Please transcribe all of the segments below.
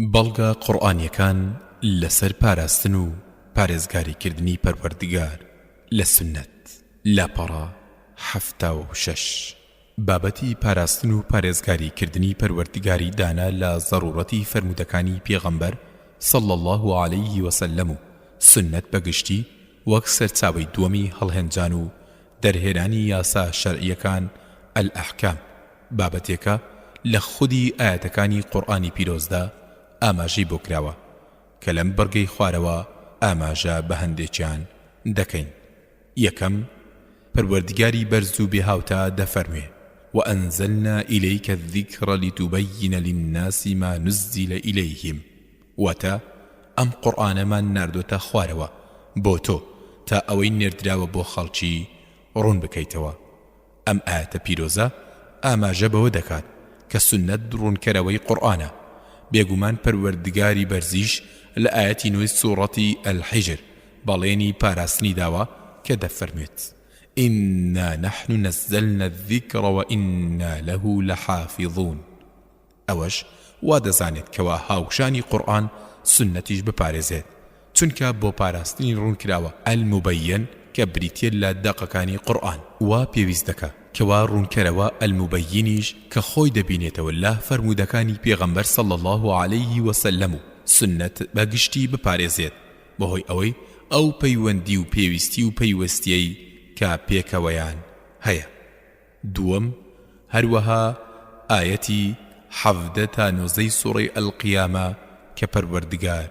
بەڵگە قورئانیەکان لەسەر پاراستن و پارێزگاری کردنی پەروەردگار لە سوننەت، لاپەڕە 76. بابەتی پاراستن و پارێزگاری کردنی پەروەردگاری دانا لە زەڕوڕەتی فەرموودەکانی پێغەمبەر صلی اللە علیه وسلم و سوننەت بە گشتی وەک سەرچاوەی دووەمی هەڵهێنجان و دەرهێنانی یاسا شەرعیەکان الاحکام بابەتێکە لە خودی ئایەتەکانی قورئانی پیرۆزدا ئاماژەی بۆ کراوە کە لەم بڕگەی خوارەوە ئاماژە بە هەندێکیان دەکەین، یەکەم، پەروەردگاری بەرز و بێهاوتا دەفەرموێ، وأنزلنا إلیک الذکر لتبین للناس ما نزل إلیهم، واتە، ئەم قورئانەمان ناردۆتە خوارەوە بۆ تۆ تا ئەوەی نێردراوە بۆ خەڵکی ڕوون بکەیتەوە. ئەم ئایەتە پیرۆزە ئاماژە بەوە دەکات کە سوننەت ڕوونکەرەوەی قورئانە، بێگومان پەروەردگاری بەرزیش لە ئایەتی نۆی سوڕەتی الحجر بەڵێنی پاراستنی داوە کە دەفەرموێت، انا نحن نزلنا الذکر وانا له لحافظون. ئەوەش وا دەزانێت کەوا هاوشانی قورئان سوننەتیش بپارێزێت، چونکە بۆ پاراستنی ڕوونکراوە، المبین، کە بریتیە لە دەقەکانی قورئان. وا پێویست دەکا کەوا ڕوونکەرەوە، المبینیش، کە خۆی دەبینێتەوە لە فەرموودەکانی پێغەمبەر صلی اللە علیه وسلم و سوننەت بە گشتی بپارێزێت بەهۆی ئەوەی ئەو پەیوەندی و پێویستی و پەیوەستیەی کە پێکەوەیان هەیە. دووەم، هەروەها ئایەتی 17 تا نۆزدەی سوڕەی القیامە کە پەروەردگار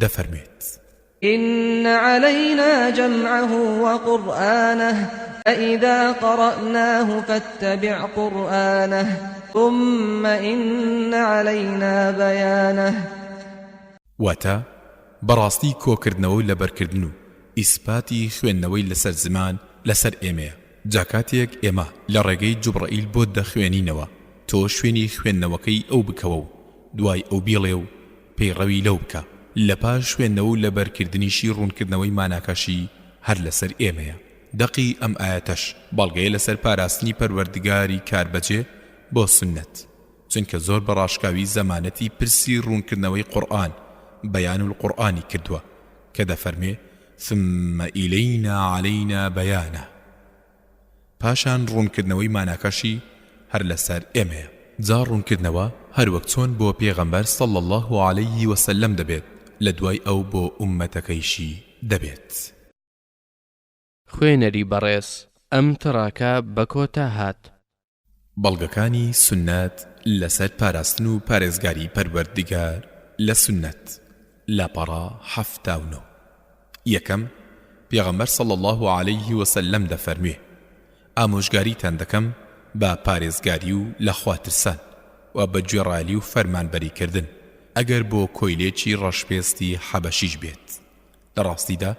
دەفەرموێت. إن علينا جمعه وقرآنه فإذا قرأناه فاتبع قرآنه ثم إن علينا بيانه. واتە، بەڕاستی کۆکردنەوە و لەبەرکردن و ئیسپاتی خوێندنەوەی لەسەر زمان لەسەر ئێمەیە، جا کاتێک ئێمە لە ڕێگەی جوبڕەئیل بۆت دەخوێنینەوە تۆ شوێنی خوێندنەوەکەی ئەو بکەوە و دوای ئەو بیڵێ و پەیڕەوی لەو بکە، لەپاش خوێندنەوە و لەبەرکردنیشی ڕوونکردنەوەی ماناکەشی هەر لەسەر ئێمەیە. دەقی ئەم ئایەتەش بەڵگەیە لەسەر پاراستنی پەروەردگاری کاربەجێ بۆ سوننەت، چونکە زۆر بە ڕاشکاوی زەمانەتی پرسی ڕوونکردنەوەی قورئان، بیان القرآن، ی کردووە کە دەفەرموێ، ثم الینا علینا بیانە، پاشان ڕوونکردنەوەی ماناکەشی هەر لەسەر ئێمەیە. جا ڕوونکردنەوە هەروەک چۆن بۆ پێغەمبەر صلی اللە علیه وسلم دەبێت لە دوای ئەو بۆ ئوممەتەکەیشی دەبێت. خوێنەری بەڕێز ئەم تڕاکە بە کۆتا هات. بەڵگەکانی سوننەت لەسەر پاراستن و پارێزگاری پەروەردگار لە سوننەت، لاپەڕە 79. یەکەم، پێغەمبەر صلی اللە علیه وسلم دەفەرموێ، ئامۆژگاریتان دەکەم بە پارێزگاری و لە خوا ترسان و بە گوێڕایەلی و فەرمانبەری کردن ئەگەر بۆ کۆیلەیەکی ڕەشپێستی حەبەشیش بێت، لە ڕاستیدا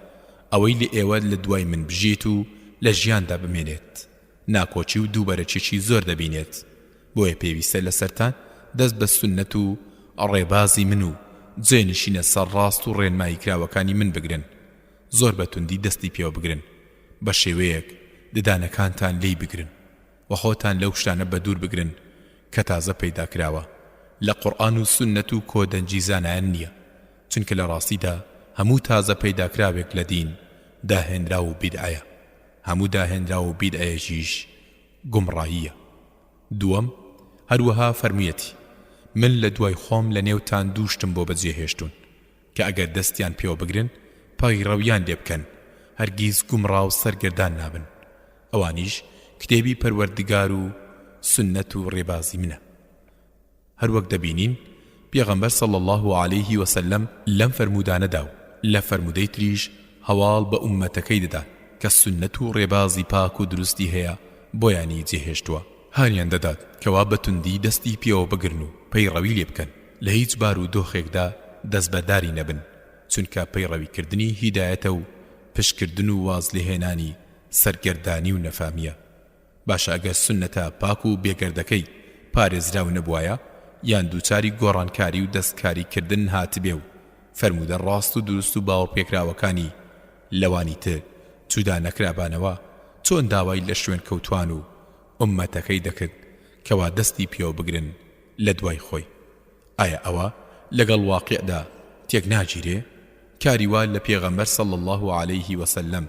ئەوەی لە ئێوە لە دوای من بژیت و لە ژیاندا بمێنێت ناکۆکی و دووبەرەکیی زۆر دەبینێت، بۆیە پێویستە لەسەرتان دەست بە سوننەت و ڕێبازی من و جێنشینە سەرڕاست و ڕێنماییکراوەکانی من بگرن، زۆر بە توندی دەستی پێوە بگرن، بە شێوەیەک ددانەکانتان لێی بگرن و خۆتان لەو شتانە بەدوور بگرن کە تازە پەیدا کراوە لە قورئان و سوننەت و کۆدەنگی زانایان نییە، چونکە لە ڕاستیدا هەموو تازە پەیداکراوێک لە دین داهێنراو و بیدعەیە. هەموو داهێنراو و بیدعەیەکیش گومڕاییە. دووەم، هەروەها فەرموویەتی، من لە دوای خۆم لە نێوتان دوو شتم بۆ بەجێ هێشتوون، کە ئەگەر دەستیان پێوە بگرن، پەیڕەویان لێ بکەن، هەرگیز گومڕا و سەرگەردان نابن، ئەوانیش کتێبی پەروەردگار و سوننەت و ڕێبازی منە. هەروەک دەبینین پێغەمبەر صلی اللە علیه وسلم لەم فەرموودانەدا و لە فەرموودەی تریش هەواڵ بە ئوممەتەکەی دەدات کە سوننەت و ڕێبازی پاک و دروستی هەیە بۆیانی جێهێشتووە، هانیان دەدات کەوا بە توندی دەستی پێوە بگرن و پەیڕەوی لێ بکەن، لە هیچ بار و دۆخێکدا دەستبەرداری نەبن، چونکە پەیڕەویکردنی هیدایەتە و پشتکردن و وازلێهێنانی سەرگەردانی و نەفامییە. باشە ئەگەر سوننەتە پاک و بێگەردەکەی پارێزراو نەبوایە یان دووچاری گۆڕانکاری و دەستکاری کردن هاتبێ و فەرموودە ڕاست و دروست و باوەڕپێکراوەکانی لەوانی تر جودا نەکرابانەوە چۆن داوای لە شوێنکەوتوان و ئوممەتەکەی دەکرد کەوا دەستی پێوە بگرن لە دوای خۆی؟ ئایا ئەوە. لەگەڵ واقیعدا تێک ناگیرێ؟ کاری وا لە پێغەمبەر صلی اللە علیه وسلم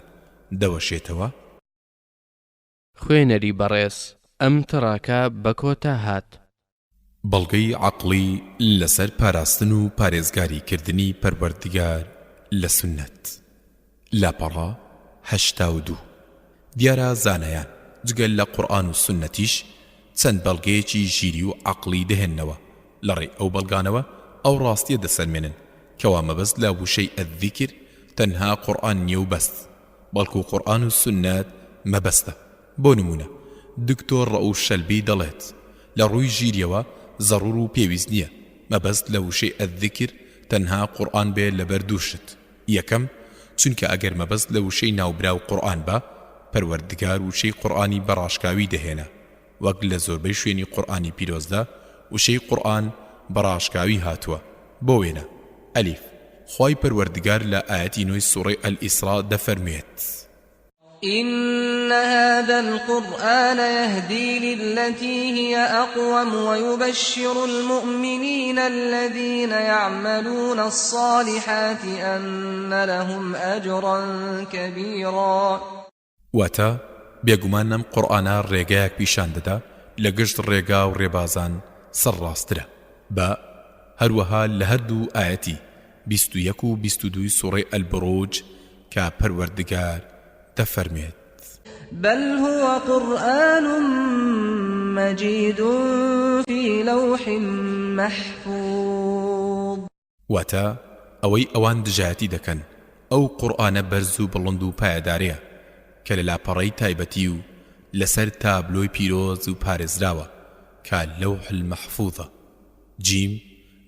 دەوەشێتەوە؟ خوێنەری بەڕێز ئەم تڕاکە بە کۆتا هات. بەڵگەی عەقڵی لەسەر پاراستن و پارێزگاری کردنی پەروەردگار لە سوننەت، لاپەڕە 82. دیارە زانایان جگە لە قورئان و سوننەتیش چەند بەڵگەیەکی ژیری و عەقڵی دەهێننەوە، لەڕێی ئەو بەڵگانەوە ئەو ڕاستیە دەسەلمێنن کەوا مەبەست لە وشەی الذکر تەنها قورئان نیە و بەس، بەڵکو قورئان و سوننەت مەبەستە. بۆ نموونە دکتۆر ڕەئوف شەلبی دەڵێت، لە ڕووی ژیریەوە زەڕوور و پێویست نییە مەبەست لە وشەی الذکر تەنها قورئان بێ لەبەر دوو شت، یەکەم، چونکە ئەگەر مەبەست لە وشەی ناوبراو قورئان با، پەروەردگار وشەی قورئانی بە ڕاشکاوی دەهێنا، وەک لە زۆربەی شوێنی قورئانی پیرۆزدا وشەی قورئان بە ڕاشکاوی هاتووە، بۆ وێنە، ئەلیف، خوای پەروەردگار لە ئایەتی نۆی سوڕەی الاسراء دەفەرموێت. إن هذا القرآن يهدي للتي هي أقوم ويبشر المؤمنين الذين يعملون الصالحات أن لهم أجرا كبيرا. واتە، بێگومان ئەم قورئانە ڕێگایەک پیشان دەدا لە گشت ڕێگا و ڕێبازان سەرڕاستترە. بە، هەروەها لە هەردوو ئایەتی، 21 و 22 ی سوڕەی البروج، کە پەروەردگار دەفەرموێت. بل هو قرآن مجید فی لوح محفوظ. واتە، ئەوەی ئەوان دژایەتی دەکەن ئەو قورئانە بەرز و بڵند و پایەدارەیە کە لە لاپەڕەی تایبەتی و لەسەر تابلۆی پیرۆز و پارێزراوە کە لوح المحفوظە. جیم،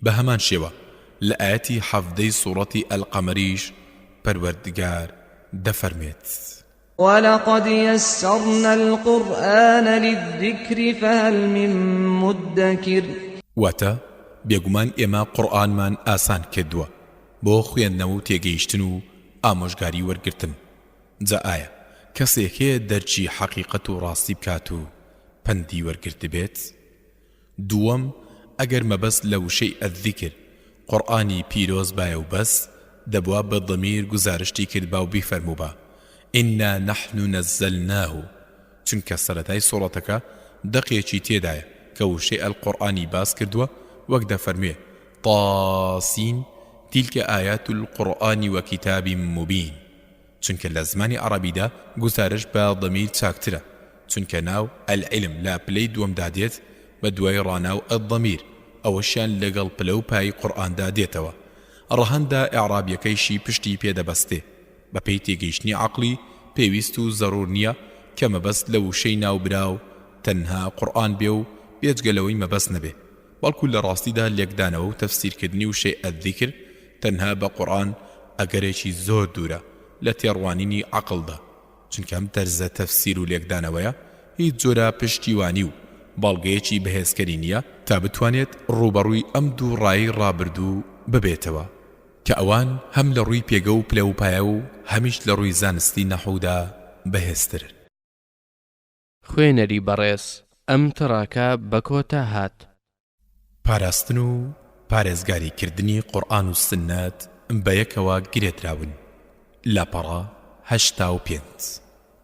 بە هەمان شێوە لە ئایەتی حەڤدەی سوڕەتی القمریش پەروەردگار دەفەرموێت. ولقد یسرنا القرآن للذکر فهل من مدکر. واتە، بێگومان ئێمە قورئانمان ئاسان کردووە بۆ خوێندنەوە و تێگەیشتن و ئامۆژگاری وەرگرتن، جا ئایا کەسێک هەیە دەرکی حەقیقەت و ڕاستی بکات و پەندی وەرگرتبێت؟ دووەم، ئەگەر مەبەست لە وشەی الذکر قورئانی پیرۆز بایە و بەس، دەبوا بە ضمیر گوزارشتی کردبا و بیفەرمووبا، انا نحن نزلناه، چونکە سەرەتای سوڕەتەکە دەقێکی تێدایە کە وشەی القرآن ی باس کردووە وەک دەفەرموێ، طس تلک آیات القرآن وکتاب مبین. چونکە لە زمانی عەڕەبیدا گوزارشت بە ضمیر چاکترە، چونکە ناو، العلم، لە پلەی دووەمدا دێت بە دوای ڕاناو، الضمیر، ئەوەشیان لەگەڵ پلە و پایەی قورئاندا دێتەوە. ڕەهەندە ئیعڕابیەکەیشی پشتی پێ دەبەستێ. بە پێی تێگەیشتنی عەقڵی پێویست و زەڕوور نییە کە مەبەست لە وشەی ناوبراو تەنها قورئان بێ و بێجگە لەوەی مەبەست نەبێ. بەڵکو لە ڕاستیدا لێکدانەوە و تەفسیرکردنی وشەی الذکر تەنها بە قورئان ئەگەرێکی زۆر دوورە لە تێڕوانینی عەقڵدا، چونکە ئەم تەرزە تەفسیر و لێکدانەوەیە هیچ جۆرە پشتیوانی و بەڵگەیەکی بەهێزکەری نییە تا بتوانێت ڕووبەڕووی ئەم دوو ڕایەی ڕابردوو ببێتەوە کە ئەوان هەم لە ڕووی پێگە و پلە وپایە و هەمیش لە ڕووی زانستی نەحودا بەهێزترن. خوێنەری بەڕێز ئەم تڕاکە بە کۆتا هات. پاراستن و پارێزگاری کردنی قورئان و سوننەت بەیەکەوە گرێدراون، لاپەڕە 85.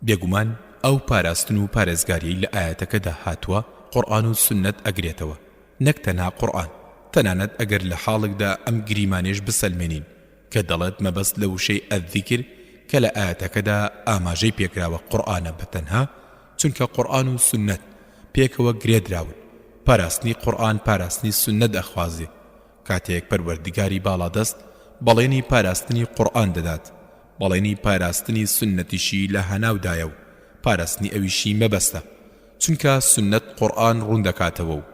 بێگومان ئەو پاراستن و پارێزگاریەی لە ئایەتەکەدا هاتووە قورئان و سوننەت ئەگرێتەوە نەک تەنها قورئان، تەنانەت ئەگەر لە حاڵێکدا ئەم گریمانەیەش بسەلمێنین کە دەڵێت مەبەست لە وشەی الذکر کە لە ئایەتەکەدا ئاماژەی پێکراوە قورئانە بە تەنها، چونکە قورئان و سوننەت پێکەوە گرێدراون، پاراستنی قورئان پاراستنی سوننەت ئەخوازێ، کاتێک پەروەردگاری باڵادەست بەڵێنی پاراستنی قورئان دەدات بەڵێنی پاراستنی سوننەتیشی لە هەناودایە و پاراستنی ئەویشی مەبەستە، چونکە سوننەت قورئان ڕووندەکاتەوە و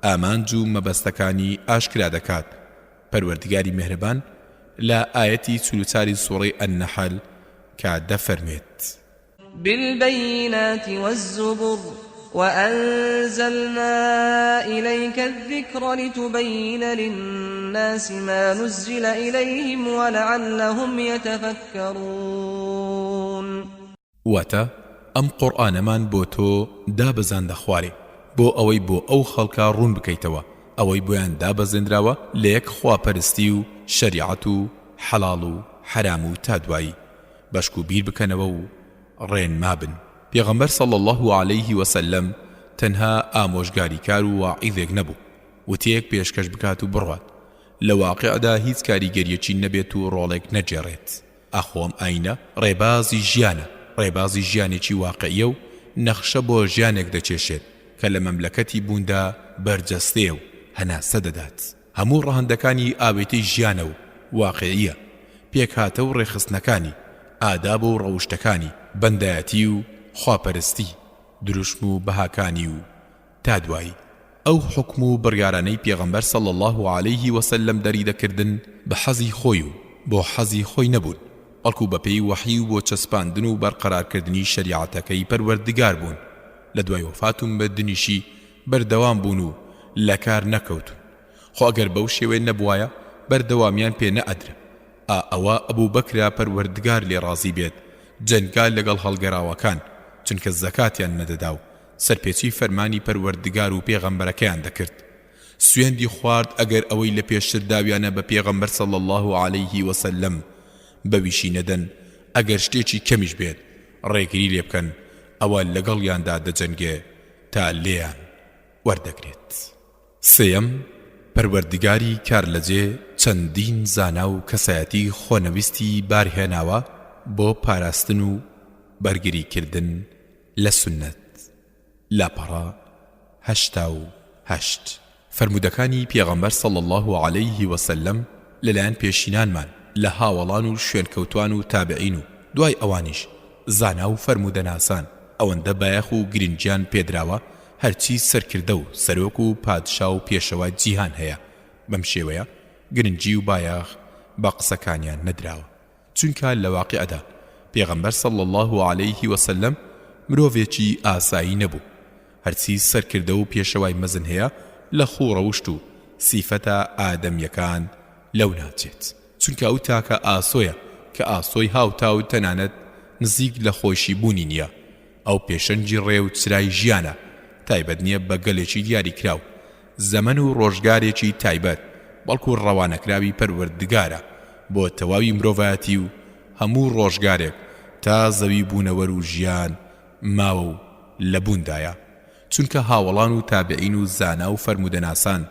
ئامانج و مەبەستەکانی ئاشکرا دەکات، پەروەردگاری میهرەبان لە ئایەتی 44 ی سوڕەی النحل کە دەفەرموێت. بالبینات والزبر وأنزلنا إلیک الذکر لتبین للناس ما نزل إلیهم ولعلهم یتفکرون. واتە، ئەم قورئانەمان بۆ تۆ دابەزاندە خوارێ بۆ ئەوەی بۆ ئەو خەڵکە ڕوون بکەیتەوە. ئەوەی بۆیان دابەزێنراوە لە یەک خواپەرستی و شەریعەت و حەڵاڵ و حەرام و تا دوایی بەشکو بیر بکەنەوە و ڕێنما بن. پێغەمبەر صلی اللە علیه وسلم تەنها ئامۆژگاریکار و واعیزێک نەبوو وتەیەک پێشکەش بکات و بڕوات لە واقیعدا هیچ کاریگەریەکی نەبێت و ڕۆڵێک نەگێڕێت. ئاخۆ ئەم ئاینە ڕێبازی ژیانە، ڕێبازی ژیانێکی واقعیە و نەخشە بۆ ژیانێک دەکێشێت کە لە مەملەکەتی بووندا بەرجەستەیە و هەناسە دەدات. هەموو ڕەهەندەکانی ئاوێتەی ژیانە و واقعیە، پێکهاتە و ڕێکخستنەکانی، ئاداب و ڕەوشتەکانی، بەندایەتی و خواپەرستی، دروشم و بەهاکانی و. تا دوایی. ئەو حوکم و بڕیارانەی پێغەمبەر صلی اللە علیه و سلم دەری دەکردن بە حەزی خۆی و بۆ حەزی خۆی نەبوون، بەڵکو بەپێی وەحی و بۆ چەسپاندن و بەرقەرارکردنی شەریعەتەکەی پەروەردگار بوون، لە دوای وەفات و مردنیشی بەردەوام بوون و لەکار نەکەوتوون، خۆ ئەگەر بەو شێوەیە نەبوایە بەردەوامیان پێ نەئەدرا. ئا ئەوە ئەبوبەکرە پەروەردگار لێ ڕازی بێت جەنگا لەگەڵ هەڵگەراوەکان چونکە زەکاتیان نەدەدا و سەرپێچی فەرمانی پەروەردگار و پێغەمبەرەکەیان دەکرد سوێندی خوارد ئەگەر ئەوەی لە پێشتر داویانە بە پێغەمبەر صلی اللە علیه وسلم بەویشی نەدەن ئەگەر شتێکی کەمیش بێت ڕێگری لێ بکەن ئەوە لەگەڵیاندا دەجەنگێ تا لێیان وەردەگرێت. سێیەم، پەروەردگاری کارلەجێ چەندین زانا و کەسایەتی خۆنەویستی بارهێناوە بۆ پاراستن و بەرگریکردن لە سوننەت، لاپەڕە 88. فەرموودەکانی پێغەمبەر صلی اللە علیه وسلم لەلایەن پێشینانمان لە هاوەڵان و شوێنکەوتوان و تابعین و دوای ئەوانیش زانا و فەرموودەناسان ئەوەندە بایەخ و گرنگیان پێدراوە هەرچی سەرکردە و سەرۆک و پادشا و پێشەوای جیهان هەیە بەم شێوەیە گرنگی و بایەخ بە قسەکانیان نەدراوە چونکە لە واقیعدا پێغەمبەر صلی اللە علیه وسلم مرۆڤێکی ئاسایی نەبوو هەرچی سەرکردە و پێشەوای مەزن هەیە لە خوو ڕەوشت و سیفەتە ئادەمیەکان لەو ناچێت چونکە ئەو تاکە ئاسۆیە کە ئاسۆی هاوتا و تەنانەت نزیک لە خۆیشی بوونی نیە ئەو پێشەنگی ڕێ و چرای ژیانە، تایبەت نیە بە گەلێکی دیاریکراو، زەمەن و ڕۆژگارێکی تایبەت، بەڵکو ڕەوانەکراوی پەروەردگارە بۆ تەواوی مرۆڤایەتی و هەموو ڕۆژگارێک تا زەوی بوونەوەر و ژیان ماوە و لە بووندایە. چونکە هاوەڵان و تابعین و زانا و فەرموودەناسان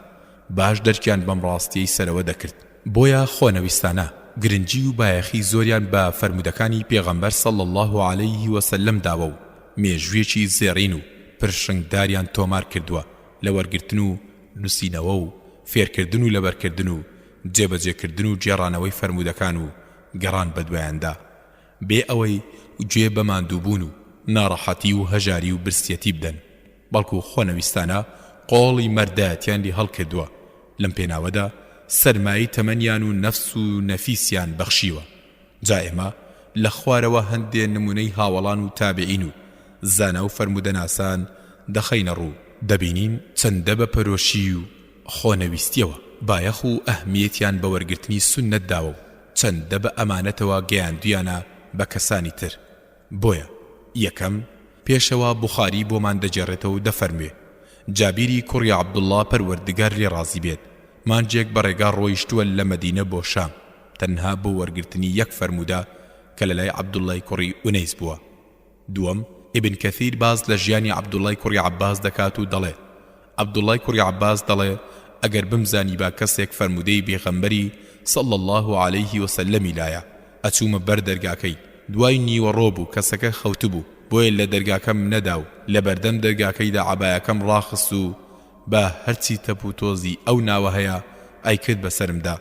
باش دەرکیان بەم ڕاستیەی سەرەوە دەکرد، بۆیە خۆنەویستانە گرنگی و بایەخی زۆریان بە فەرموودەکانی پێغەمبەر صلی اللە علیه و سلم داوە و مێژوویەکی زێڕین و پرشنگداریان تۆمار کردووە لە وەرگرتن و نووسینەوە و فێرکردن و لەبەرکردن و جێبەجێکردن و گێڕانەوەی فەرموودەکان و گەڕان بەدوایاندا بێ ئەوەی گوێ بە ماندووبوون و ناڕەحەتی و هەژاری و برسیەتی بدەن. بەڵکو خۆنەویستانە قۆڵی مەردایەتیان لێ هەڵکردووە، لەم پێناوەدا سەرمایەی تەمەنیان و نەفس و نەفیسیان بەخشیوە. جا ئێمە لە خوارەوە هەندێ نمونەی هاوەڵان و تابعین و زانا و فەرموودەناسان دەخەینە ڕوو، دەبینین چەندە بە پەرۆشی و خۆنەویستیەوە بایەخ و ئەهمیەتیان بە وەرگرتنی سوننەت داوە و چەندە بە ئەمانەتەوە گەیاندویانە بە کەسانی تر. بۆیە، یەکەم، پێشەوا بوخاری بۆمان دەگێڕێتەوەو دەفەرموێ، جابیری کوڕی عەبدوڵڵا پەروەردگار لێ ڕازی بێت مانگێک بە ڕێگا ڕۆیشتووە لە مەدینە بۆ شام تەنها بۆ وەرگرتنی یەک فەرموودە کە لەلای عەبدوڵڵای کوڕی ئونەیس بووە. دووەم، ئیبن کەثیر باس لە ژیانی عەبدوڵڵای کوڕی عەباس دەکات و دەڵێ، عەبدوڵڵای کوڕی عەباس دەڵێ، ئەگەر بمزانیبا کەسێک فەرموودەی پێغەمبەری، صلی اللە علیه وسلم، ی لایە، ئەچوومە بەر دەرگاکەی، دوای نیوەڕۆ بوو کەسەکە خەوتبوو، بۆیە لە دەرگاکەم نەدا و لەبەردەم دەرگاکەیدا عەبایەکەم ڕاخست و بە هەرچی تەپ و تۆزی ئەو ناوە هەیە ئەیکرد بەسەرمدا،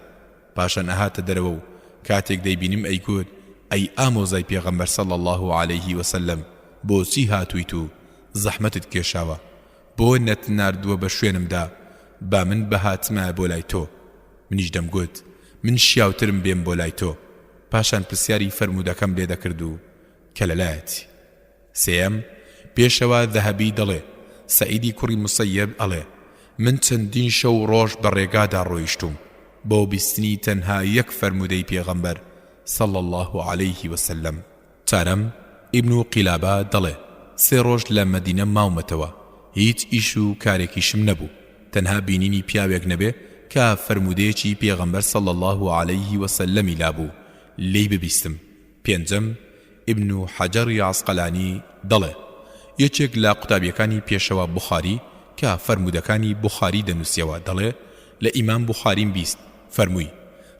پاشان ئەهاتە دەرەوە و کاتێک دەیبینیم ئەیگوت، ئەی ئامۆزای پێغەمبەر صلی اللە علیه وسلم بۆچی هاتوویت و زەحمەتت کێشاوە؟ بۆ نەتناردووە بە شوێنمدا با من بهاتمایە بۆ لای تۆ؟ منیش دەمگوت، من شیاوترم بێم بۆ لای تۆ. پاشان پرسیاری فەرموودەکەم لێ دەکرد و کە لەلایەتی. سێیەم، پێشەوا ذەهەبی دەڵێ، سەعیدی کوڕی موسەیەب ئەڵێ، من چەندین شەو و ڕۆژ بە ڕێگادا ڕۆیشتووم بۆ بیستنی تەنها یەک فەرموودەی پێغەمبەر صلی اللە علیه وسلم. چارەم، ئیبن قیلابە دەڵێ، سێ ڕۆژ لە مەدینە ماومەتەوە، هیچ ئیش و کارێکیشم نەبوو. تەنها بینینی پیاوێک نەبێ کە فەرموودەیەکی پێغەمبەر صلی اللە علیه وسلم ی لابوو لێی ببیستم. پێنجەم، ئیبن حەجەڕی عەسقەلانی دەڵێ، یەکێک لە قوتابیەکانی پێشەوا بوخاری کە فەرموودەکانی بوخاری دەنووسیەوە دەڵێ، لە ئیمام بوخاریم بیست فەرمووی،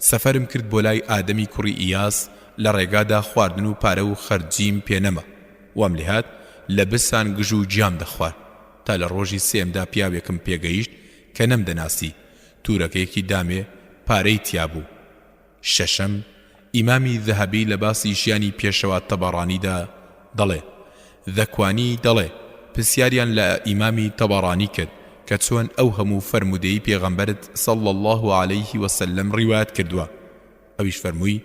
سەفەرم کرد بۆ لای ئادەمی کوڕی ئیاس لە ڕێگادا خواردن و پارە و خەرجیم پێ نەما وام لێهات لە برسان گژ و گیام دەخوارد تا لە ڕۆژی سێیەمدا پیاوێکم پێگەیشت کە نەمدەناسی تورەکەیەکی دامێ پارەی تیابوو. شەشەم، ئیمامی ذەهەبی لە باسی ژیانی پێشەوا تەبەڕانیدا دەڵێ، ذەکوانی دەڵێ، پرسیاریان لە ئیمامی تەبەڕانی کرد کە چۆن ئەو هەموو فەرموودەی پێغەمبەرت صلی اللە علیه وسلم ڕیوایەت کردووە؟ ئەویش فەرمووی،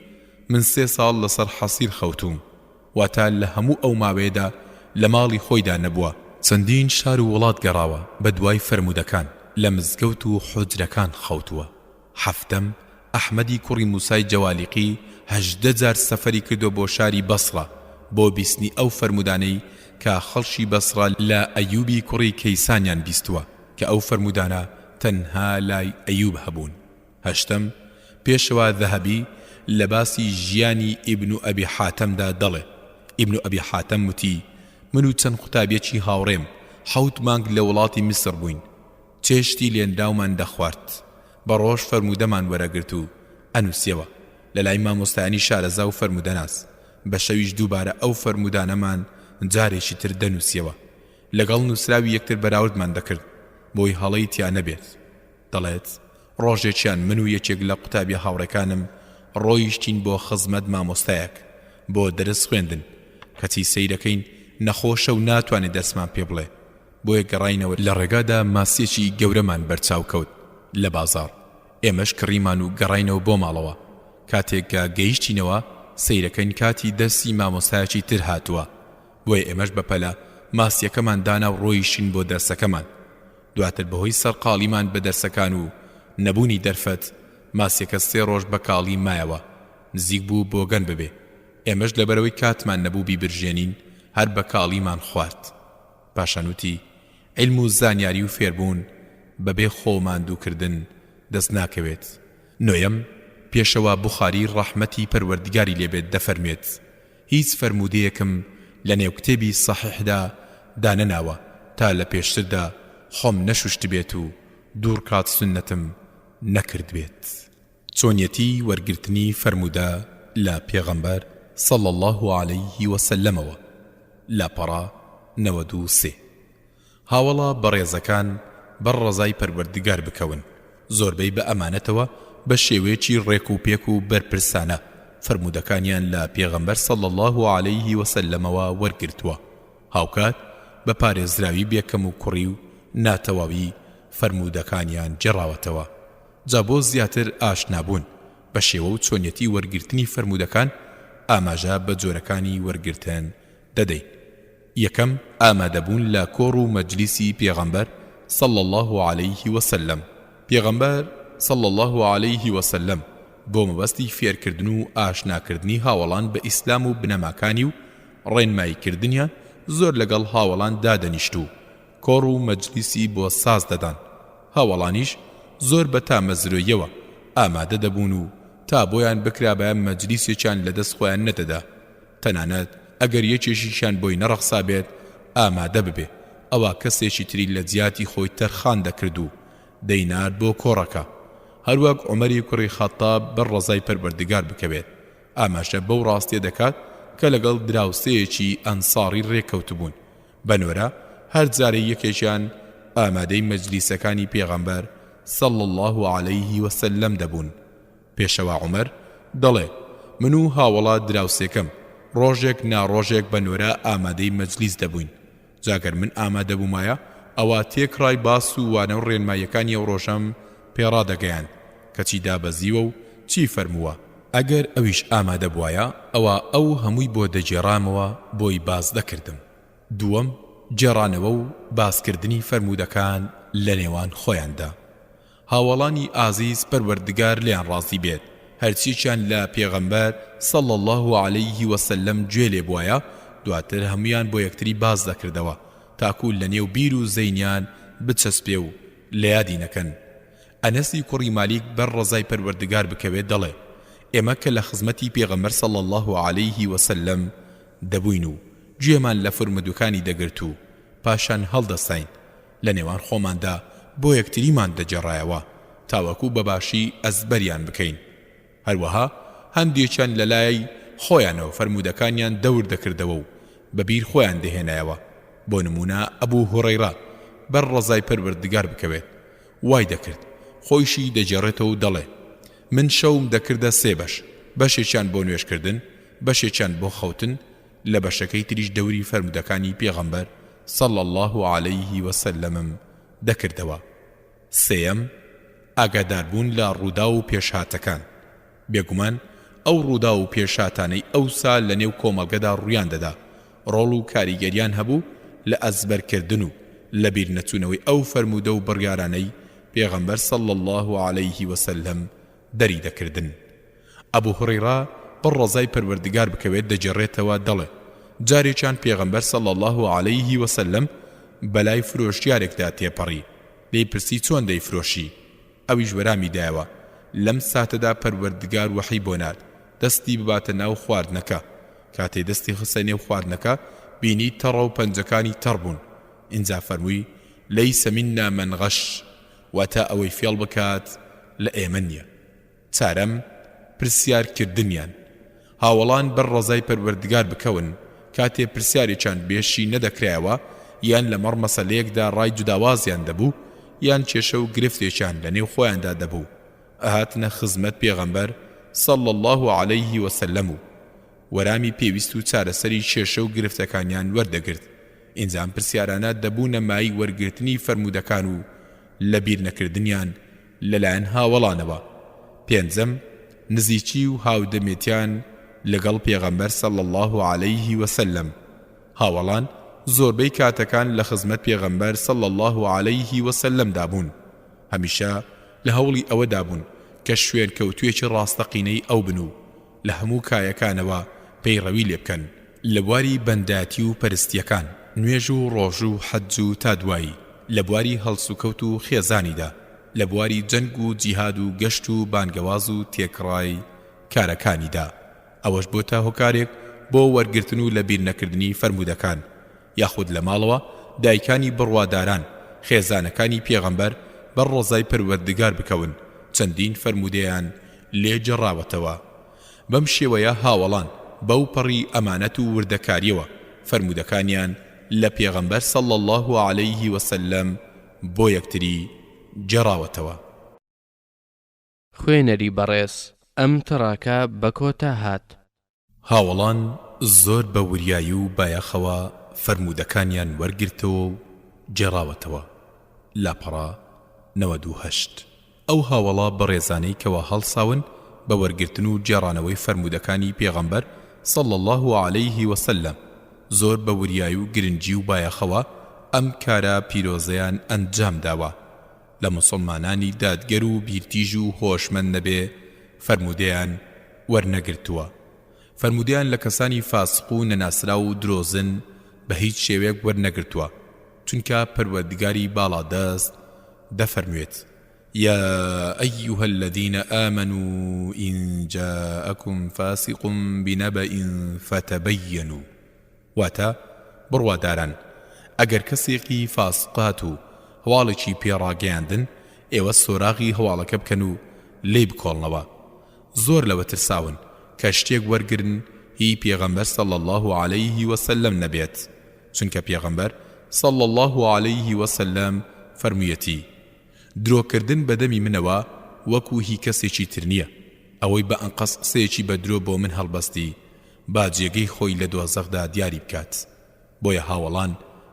من سێ ساڵ لەسەر حەسیر خەوتووم، واتە لە هەموو ئەو ماوەیەدا لە ماڵی خۆیدا نەبووە، چەندین شار و وڵات گەڕاوە بەدوای فەرموودەکان، لە مزگەوت و حوجرەکان خەوتووە. حەفتەم، ئەحمەدی کوڕی موسای جەوالیقی 18 جار سەفەری کردوە بۆ شاری بەسڕە بۆ بیستنی ئەو فەرموودانەی کە خەڵکی بەسڕە لە ئەیوبی کوڕی کەیسانیان بیستوە کە ئەو فەرموودانە تەنها لای ئەیوب هەبوون. هەشتەم، پێشەوا ذەهەبی لە باسی ژیانی ئیبن ئەبی حاتەمدا دەڵێ، ئیبن ئەبی حاتەم وتی، من و چەند قوتابیەکی هاوڕێم حەوت مانگ لە وڵاتی میسڕ بووین، چێشتی لێنراومان دەخوارد، بە ڕۆژ فەرموودەمان وەرەگرت و ئەنووسیەوە لە لای مامۆستایانی شارەزا و فەرموودەناس، بە شەویش دووبارە ئەو فەرموودانەمان جارێکی تر دەنووسیەوە، لەگەڵ نووسراوی یەکتر بەراوردمان دەکرد بۆی هەڵەی تیا نەبێت. دەڵێت، ڕۆژێکیان من و یەکێک لە قوتابیە هاوڕێکانم ڕۆیشتین بۆ خزمەت مامۆستایەک بۆ دەرس خوێندن، کەچی سەیرەکەین نەخۆشە و ناتوانێ دەرسمان پێ بڵێ، بۆیە گەڕاینەوە لە ڕێگادا ماسیەکی گەورەمان بەرچاو کەوت لە بازاڕ ئێمەش کڕیمان و گەڕاینەوە بۆ ماڵەوە کاتێک کە گەیشتینەوە سەیرەکەین کاتی دەرسی مامۆستایەکی تر هاتووە بۆیە ئێمەش بە پەلە ماسیەکەمان دانا و ڕۆیشتین بۆ دەرسەکەمان دواتر بەهۆی سەرقاڵیمان بە دەرسەکان و نەبوونی دەرفەت ماسیەکە سێ ڕۆژ بە کاڵی مایەوە نزیک بوو بۆگەن ببێ ئێمەش لەبەرئەوەی کاتمان نەبوو بیبرژێنین هەر بە کاڵیمان خوارد. پاشان وتی، عیلم و زانیاری و فێربوون بەبێ خۆ ماندووکردن دەست ناکەوێت. نۆیەم، پێشەوا بوخاری ڕەحمەتی پەروەردگاری لێ بێت دەفەرموێت، هیچ فەرموودەیەکم لە نێو کتێبی سەحیحدا دانەناوە تا لە پێشتردا خۆم نەشوشتبێت و دووڕکات سوننەتم نەکردبێت. چۆنیەتی وەرگرتنی فەرموودە لە پێغەمبەر صلی اللە علیه وسلم ەوە، لاپەڕە 93. هاوەڵە بەڕێزەکان بەر ڕەزای پەروەردگار بکەون، زۆربەی بە ئەمانەتەوە بە شێوەیەکی ڕێک و پێک و بەرپرسانە فەرموودەکانیان لە پێغەمبەر صلی اللە علیه وسلم ەوە وەرگرتووە، هاوکات بە پارێزراوی بێ کەموکوڕی و ناتەواوی فەرموودەکانیان گێڕاوەتەوە. جا بۆ زیاتر ئاشنابوون بە شێوە و چۆنیەتی وەرگرتنی فەرموودەکان ئاماژە بە جۆرەکانی وەرگرتن دەدەین. یەکەم، ئامادەبوون لە کۆڕ و مەجلیسی پێغەمبەر صلی اللە علیه وسلم، پێغەمبەر صلی اللە علیه وسلم بۆ مەبەستی فێرکردن و ئاشناکردنی هاوەڵان بە ئیسلام و بنەماکانی و ڕێنماییکردنیان زۆر لەگەڵ هاوەڵان دادەنیشت و کۆڕ و مەجلیسی بۆ ساز دەدان، هاوەڵانیش زۆر بە تامەزرۆییەوە ئامادە دەبوون و تا بۆیان بکرابایە مەجلیسێکیان لە دەست خۆیان نەدەدا، تەنانەت ئەگەر یەکێکیشیان بۆی نەڕەخسابێت ئامادە ببێ، ئەوا کەسێکی تری لە جیاتی خۆی تەرخان دەکرد و دەینارد بۆ کۆڕەکە. هەروەک عومەری کوڕی خەتتاب بەر ڕەزای پەروەردگار بکەوێت، ئاماژە بەو ڕاستیە دەکات کە لەگەڵ دراوسێیەکی ئەنساڕی ڕێککەوتبوون، بە نۆرە هەر جارەی یەکێکیان ئامادەی مەجلیسەکانی پێغەمبەر صلی اللە علیه وسلم دەبوون، پێشەوا عومەر دەڵێ، من و هاوەڵە دراوسێکەم ڕۆژێک نا ڕۆژێک بە نۆرە ئامادەی مەجلیس دەبووین، جا گەر من ئامادە بوومایە ئەوا تێکڕای باس و وانە و ڕێنماییەکانی ئەو ڕۆژەم پێ ڕادەگەیاند کە چی دابەزیوە و چی فەرمووە، ئەگەر ئەویش ئامادە بوایە ئەوا ئەو هەمووی بۆ دەگێڕامەوە بۆی باس دەکردم. دووەم، گێڕانەوە و باسکردنی فەرموودەکان لە نێوان خۆیاندا. هاوەڵانی ئازیز پەروەردگار لێیان ڕازی بێت هەرچیەکیان لە پێغەمبەر صلی اللە علیه وسلم گوێ لێ بوایە دواتر هەموویان بۆ یەکتری باس دەکردەوە تاکو لە نێو بیر و زەینیان بچەسپێ و. لە یادی نەکەن. ئەنەسی کوڕی مالیک بەر ڕەزای پەروەردگار بکەوێت دەڵێ، ئێمە کە لە خزمەتی پێغەمبەر صلی اللە علیه و سلم دەبووین و گوێمان لە فرموودەکانی دەگرت و پاشان هەڵدەستاین لە نێوان خۆماندا بۆ یەکتریمان دەگێڕایەوە تاوەکو بە باشی ئەزبەریان بکەین. هەروەها هەندێکیان لە لای خۆیانەوە فەرموودەکانیان دەور دەکردەوە و بە بیر خۆیان دەهێنایەوە، بۆ نموونە ئەبو هوڕەیڕە بەر ڕەزای پەروەردگار بکەوێت وای دەکرد، خۆیشی دەگێڕێتەوە و دەڵێ، من شەوم دەکردە سێ بەش، بەشێکیان بۆ نوێژکردن، بەشێکیان بۆ خەوتن، لە بەشەکەی تریش دەوری فەرموودەکانی پێغەمبەر صلی اللە علیه وسلم م دەکردەوە. سێیەم، ئاگاداربوون لە ڕووداو و پێشهاتەکان، بێگومان ئەو ڕووداو و پێشهاتانەی ئەوسا لە نێو کۆمەڵگەدا ڕوویان دەدا، ڕۆڵ و کاریگەریان هەبوو لە ئەزبەرکردن و لەبیرنەچوونەوەی ئەو فەرموودە و بڕیارانەی پێغەمبەر صلی اللە علیه وسلم دەری دەکردن. ئەبو هوڕەیڕە بەر ڕەزای پەروەردگار بکەوێت دەگێڕێتەوە دەڵێ، جارێکیان پێغەمبەر صلی اللە علیه وسلم بەلای فرۆشیارێکدا تێپەڕی، لێی پرسی چۆن دەیفرۆشی؟ ئەویش وەرامی دایەوە، لەم ساتەدا پەروەردگار وەحی بۆ نارد دەستی بباتە ناو خواردنەکە، کاتێ دەستی خستە نێو خواردنەکە بینی تەڕە و پەنجەکانی تەڕ بوون، ئینجا فەرمووی، لیس منا من غش، واتە ئەوەی فێڵ بکات لە ئێمە نیە. چارەم، پرسیار کردنیان. هاوەڵان بەر ڕەزای پەروەردگار بکەون، کاتێ پرسیارێکیان بێ شی نەدەکرایەوە، یان لەمەڕ مەسەلەیەکدا ڕای جوداوازیان دەبوو، یان کێشە و گرفتێکیان لە نێو خۆیاندا دەبوو، ئەهاتنە خزمەت پێغەمبەر، صلی اللە علیه وسلم، و وەرامی پێویست و چارەسەری کێشە و گرفتەکانیان وەردەگرت، ئینجا ئەم پرسیارانە دەبوونە مایەی وەرگرتنی فەرموودەکان و لەبیر نەکردنیان لەلایەن هاوەڵانەوە. پێنجەم، نزیکی و هاودەمێتیان لەگەڵ پێغەمبەر صلی اللە علیه وسلم، هاوەڵان زۆربەی کاتەکان لە خزمەت پێغەمبەر صلی اللە علیه وسلم دا بوون، هەمیشە لە هەوڵی ئەوەدا بوون کە شوێنکەوتووێکی ڕاستەقینەی ئەو بن و لە هەموو کایەکانەوە پەیڕەوی لێ بکەن، لە بواری بەندایەتی و پەرستییەکان، نوێژ و ڕۆژوو و حەج و تا دوایی، لە بواری هەڵسوکەوت و خێزانیدا، لە بواری جەنگ و جیهاد و گەشت و بانگەواز و تێکڕای کارەکانیدا، ئەوەش بۆتە هۆکارێک بۆ وەرگرتن و لەبیرنەکردنی فەرموودەکان، یاخود لە ماڵەوە دایکانی بڕواداران، خێزانەکانی پێغەمبەر بەر ڕەزای پەروەردگار بکەون، چەندین فەرموودەیان لێ گێڕاوەتەوە. بەم شێوەیە هاوەڵان بەو پەڕی ئەمانەت و وردەکاریەوە فەرموودەکانیان لە پێغەمبەر صلی اللە علیه وسلم بۆ یەکتری گێڕاوەتەوە. خوێنەری بەڕێز ئەم تڕاکە بە کۆتا هات. هاوەڵان زۆر بە وریایی و بایەخەوە فەرموودەکانیان وەرگرتەوە و گێڕاوەتەوە، لاپەڕە 98. ئەو هاوەڵە بەڕێزانەی کەوا هەڵساون بە وەرگرتن و گێڕانەوەی فەرموودەکانی پێغەمبەر صلی اللە علیه وسلم زۆر بە وریایی و گرنگی و بایەخەوە ئەم کارە پیرۆزەیان ئەنجام داوە لە موسڵمانانی دادگەر و بیرتیژ و هۆشمەند نەبێ فەرموودەیان وەرنەگرتووە فەرموودەیان لە کەسانی فاسق و نەناسراو و درۆزن بە هیچ شێوەیەک وەرنەگرتووە چونکە پەروەردگاری باڵادەست دەفەرموێت، یا ایها الذین آمنوا ان جاءکم فاسق بنبأ فتبینوا واتە، بڕواداران ئەگەر کەسێکی فاسق هات و هەواڵێکی پێ ڕاگەیاندن ئێوە سۆراغی هەواڵەکە بکەن و لێی بکۆڵنەوە زۆر لەوە ترساون کە شتێک وەرگرن هی پێغەمبەر صلی اللە علیه وسلم نەبێت چونکە پێغەمبەر صلی اللە علیه وسلم فەرموویەتی، درۆ کردن بە دەمی منەوە وەکو هی کەسێکی تر نییە، ئەوەی بە ئەنقەست قسەیەکی بە درۆ بۆ من هەڵبەستی با جێگەی خۆی لە دۆزەخدا دیاری بکات. بۆیە هاوەڵان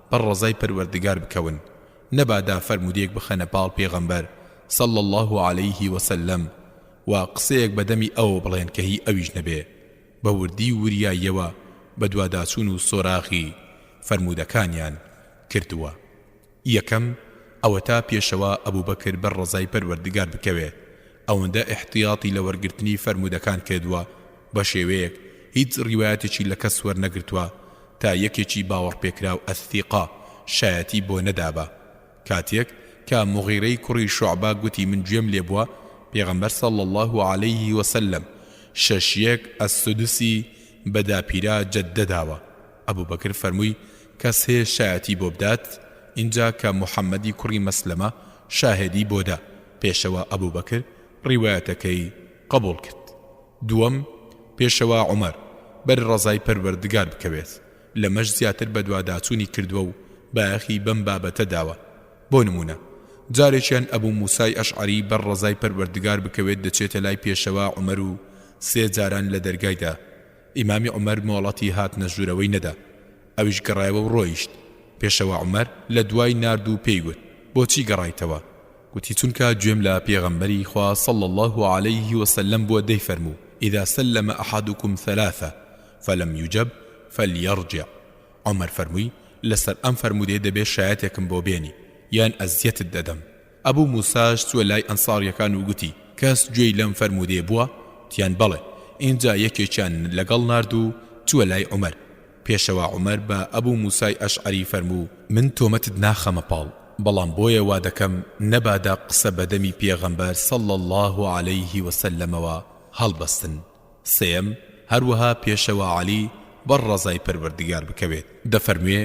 بەر ڕەزای پەروەردگار بکەون نەبادا فەرموودەیەک بخەنە پاڵ پێغەمبەر صلی اللە علیه وسلم و قسەیەک بە دەمی ئەوەوە بڵێن کە هی ئەویش نەبێ بە وردی و وریاییەوە بەدواداچوون و سۆراغی فەرموودەکانیان کردووە. یەکەم، ئەوەتا پێشەوا ئەبوبەکر بەر ڕەزای پەروەردگار بکەوێت ئەوەندە ئیحتیاتی لە وەرگرتنی فەرموودەکان کردووە بە شێوەیەک هیچ ڕیوایەتێکی لە کەس وەرنەگرتووە تا یەکێکی باوەڕپێکراو الثقە شایەتی بۆ نەدابا کاتێک. کە موغیرەی کوڕی شوعبە گوتی من گوێم لێ بووە پێغەمبەر صلی اللە علیه وسلم شەش یەک السدسی بە داپیرە جەددە داوە، ئەبوبەکر فەرمووی کەس هەیە شایەتی بۆ بدات؟ ئینجا کە موحەممەدی کوڕی مەسلەمە شاهێدی بۆ دا، پێشەوا ئەبوبەکر ڕیوایەتەکەی قبوڵ کرد. دووەم، پێشەوا عومەر، بەر ڕەزای پەروەردگار بکەوێت، لەمەش زیاتر بەدواداچوونی کردووە و بایەخی بەم بابەتە داوە، بۆ نموونە، جارێکیان ئەبو موسای ئەشعەری بەر ڕەزای پەروەردگار بکەوێت دەچێتە لای پێشەوا عومەر و سێ جاران لە دەرگای دا، ئیمامی عومەر مۆڵەتی هاتنە ژوورەوەی نەدا، ئەویش گەڕایەوە و ڕۆیشت، پێشەوا عومەر لە دوای نارد و پێی گوت، بۆچی گەڕایتەوە؟ گوتی، چونکە گوێم لە پێغەمبەری خوا صلی اللە علیه وسلم بووە دەیفەرموو، اذا سلم احدکم ثلاثە فلم یجب فلیرجع، عومەر فەرمووی، لەسەر ئەم فەرموودەیە دەبێ شایەتێکم بۆ بێنی یان ئەزیەتت دەدەم. ئەبوو موساش چووە لای ئەنساریەکان و گوتی، کەس گوێی لەم فەرموودەیە بووە؟ وتیان، بەڵێ. ئینجا یەکێکیان لەگەڵ نارد و چووە لای عومەر. پێشەوا عومەر بە ئەبوو موسای ئەشعەری فەرموو، من تۆمەتت ناخەمە پاڵ، بەڵام بۆیە وا دەکەم نەبادا قسە بە دەمی پێغەمبەر صلی اللە علیه وسلمەوە هەڵبەستن. سێیەم، هەروەها پێشەوا عەلی بەر ڕەزای پەروەردگار بکەوێت دەفەرموێ،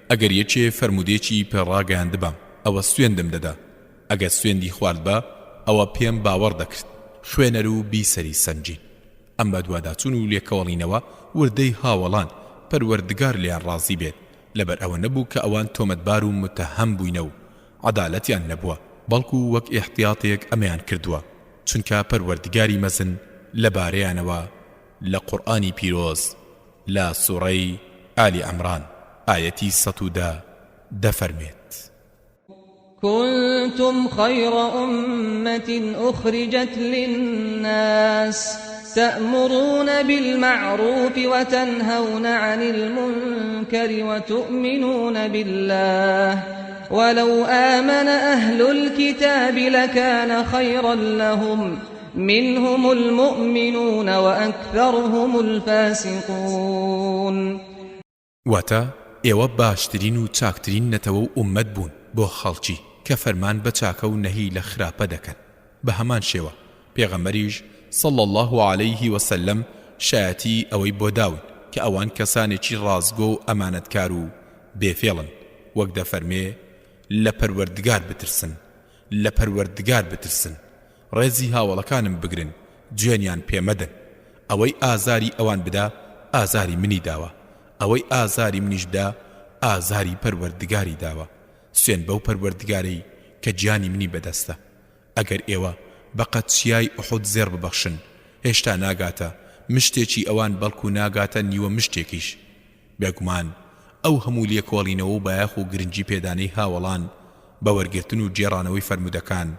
ئەگەر یەکێ فەرموودەیەکی پێ ڕاگەیاندبام ئەوە سوێندم دەدا، ئەگەر سوێندی خواردبا ئەوە پێم باوەڕ دەکرد. خوێنەر و بیسەری سەنگین ئەم بەدواداچوون و لێکۆڵینەوە وردەی هاوەڵان، پەروەردگار لێیان ڕازی بێت، لەبەر ئەوە نەبوو کە ئەوان تۆمەتبار و موتەهەم بووینە و عەدالەتیان نەبووە، بەڵکو وەک ئیحتیاتێک ئەمەیان کردووە، چونکە پەروەردگاری مەزن لەبارەیانەوە لە قورئانی پیرۆز لە سوڕەی، ئالی عمران، ئایەتی 110 دەفەرموێت. كنتم خیر امة اخرجت للناس تأمرون بالمعروف وتنهون عن المنکر وتؤمنون بالله ولو آمن أهل الكتاب لكان خيرا لهم منهم المؤمنون وأكثرهم الفاسقون. واتە، ئێوە باشترین و چاکترین نەتەوە و ئوممەت بوون بۆ خەڵکی کە فەرمان بە چاکە و نەهی لە خراپە دەکەن، بە هەمان شێوە پێغەمبەریش صلی اللە علیه وسلم شایەتی ئەوەی بۆ داون کە ئەوان کەسانێکی ڕاستگۆ و ئەمانەتکار و بێ فێڵن، وەک دەفەرمێ، لە پەروەردگار بترسن، لە پەروەردگار بترسن، ڕێزی هاوەڵەکانم بگرن، جوێنیان پێ مەدەن، ئەوەی ئازاری ئەوان بدا ئازاری منی داوە، ئەوەی ئازاری منیش بدا ئازاری پەروەردگاری داوە، سوێند بەو پەروەردگارەی کە گیانی منی بەدەستە، ئەگەر ئێوە بە قەد چیای ئوحود زێڕ ببەخشن هێشتا ناگاتە مشتێکی ئەوان بەڵکو ناگاتە نیوە مشتێکیش. بێگومان ئەو هەموو لێکۆڵینەوە و بایەخ و گرنگی پێدانەی هاوەڵان بە وەرگرتن و گێڕانەوەی فەرموودەکان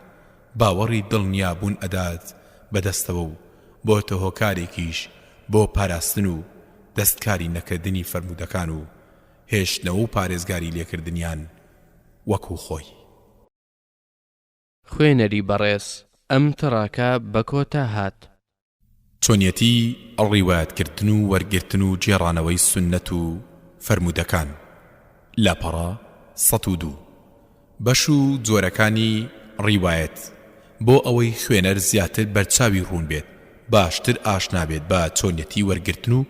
باوەڕی دڵنیابوون ئەدات بەدەستەوە و بۆتە هۆکارێکیش بۆ پاراستن و دەستکاری نەکردنی فەرموودەکان و هێشتنەوە و پارێزگاری لێکردنیان وەکو خۆی. خوێنەری بەڕێز ئەم تڕاکە بە کۆتا هات. چۆنیەتی ڕیوایەت کردن و وەرگرتن و گێڕانەوەی سوننەت و فەرموودەکان، لاپەڕە 102. بەش و جۆرەکانی ڕیوایەت، بۆ ئەوەی خوێنەر زیاتر بەرچاوی ڕوون بێت، باشتر ئاشنا بێت بە چۆنیەتی وەرگرتن و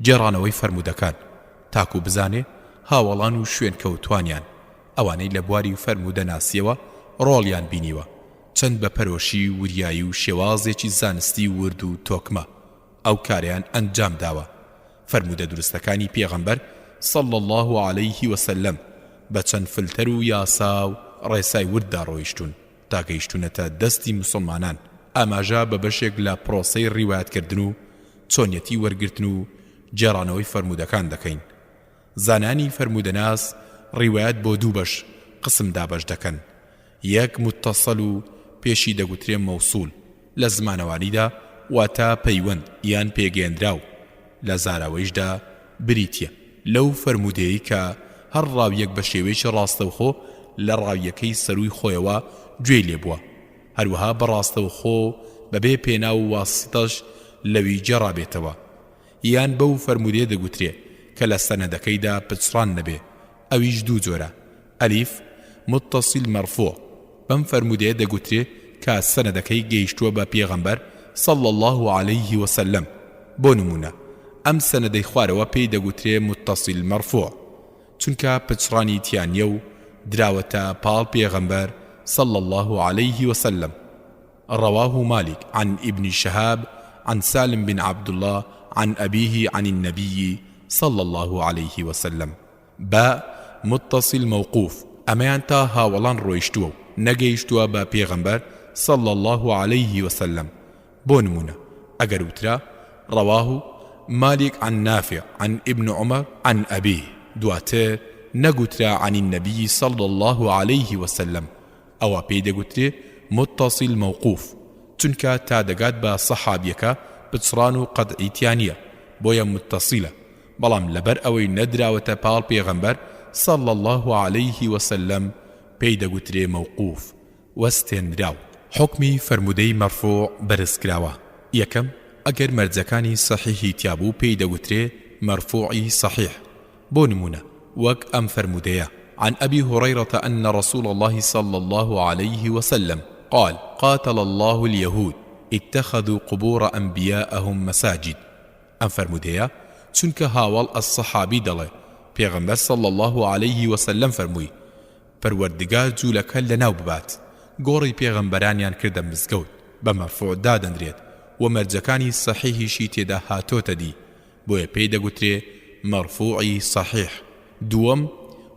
گێڕانەوەی فەرموودەکان، تاکو بزانێ هاوەڵان و شوێنکەوتوانیان ئەوانەی لە بواری فەرموودەناسییەوە ڕۆڵیان بینیوە، چەند بە پەرۆشی و وریایی و شێوازێکی زانستی ورد و تۆکمە ئەو کارەیان ئەنجام داوە. فەرموودە دروستەکانی پێغەمبەر، صلی اللە علیه وسلم، بە چەند فلتەر و یاسا و ڕێسای ورددا ڕۆیشتوون تا گەیشتوونەتە دەستی موسڵمانان. ئاماژە بە بەشێک لە پرۆسەی ڕیوایەتکردن و چۆنیەتی وەرگرتن و گێڕانەوەی فەرموودەکان دەکەین. زانایانی فەرموودەناس ڕیوایەت بۆ دوو بەش، قسم، دابەش دەکەن، یەک متصل و پێشی دەگوترێ موصول، لە زمانەوانیدا واتە پەیوەند یان پێگەیەندراو، لە زاراوەیشدا بریتییە لەو فەرموودەیەی کە هەر ڕاوییەک بە شێوەیەکی ڕاستەوخۆ لە ڕاوییەکەی سەرووی خۆیەوە گوێی لێ بووە، هەروەها بە ڕاستەوخۆ بەبێ پێناو و واسیتەش لەوی گێڕابێتەوە. یان بەو فەرموودەیە دەگوترێ کە لە سەنەدەکەیدا پچڕان نەبێ، ئەویش دوو جۆرە، ئەلیف، متصل مرفوع. بەم فەرموودەیە دەگوترێ کە سەنەدەکەی گەیشتووە بە پێغەمبەر صلی اللە علیه وسلم، بۆ نموونە ئەم سەنەدەی خوارەوە پێی دەگوترێ متصل مرفوع چونکە پچڕانی تیا نیە و دراوەتە پاڵ پێغەمبەر صلی اللە علیه وسلم. رواه مالک عن ابن شهاب عن سالم بن عبداللە عن ابیه عن النبی صلی اللە علیه وسلم. با، متصل موقوف، ئەمەیان تا هاوەڵان ڕۆیشتووە و نەگەیشتووە بە پێغەمبەر صلی اللە علیه وسلم، بۆ نموونە ئەگەر وترا، رواه مالک عن نافع عن ابن عمر عن ابیه، دواتر نەگوترا عن النبی صلی اللە علیه وسلم، ئەوا پێی دەگوترێ متصل موقوف، چونکە تا دەگات بە صەحابیەکە پچڕان و قەتعی تیا نیە بۆیە متصلە، بەڵام لەبەر ئەوەی نەدراوەتە پاڵ پێغەمبەر صلی اللە علیه وسلم پێی دەگوترێ موقوف، وەستێنراو. حوکمی فەرموودەی مەرفوع بەرزکراوە، یەکەم، ئەگەر مەرجەکانی سەحیحی تیابوو پێی دەگوترێ مەرفوعی سەحیح، بۆ نموونە وەک ئەم فەرموودەیە، عن ابی هریرە ان رسول اللە صلی اللە علیه وسلم قال، قاتل اللە الیهود اتخذوا قبور انبیاءهم مساجد، ئەم فەرموودەیە چونکە هاوەڵ الصحابی دەڵێ پێغەمبەر صلی اللە علیه وسلم فەرمووی پەروەردگار جوولەکە لەناو ببات گۆڕی پێغەمبەرانیان کردە مزگەوت بە مەرفوع دادەنرێت و مەرجەکانی سەحیحیشی تێدا هاتۆتە دی بۆیە پێی دەگوترێ مەرفوعی سەحیح دووەم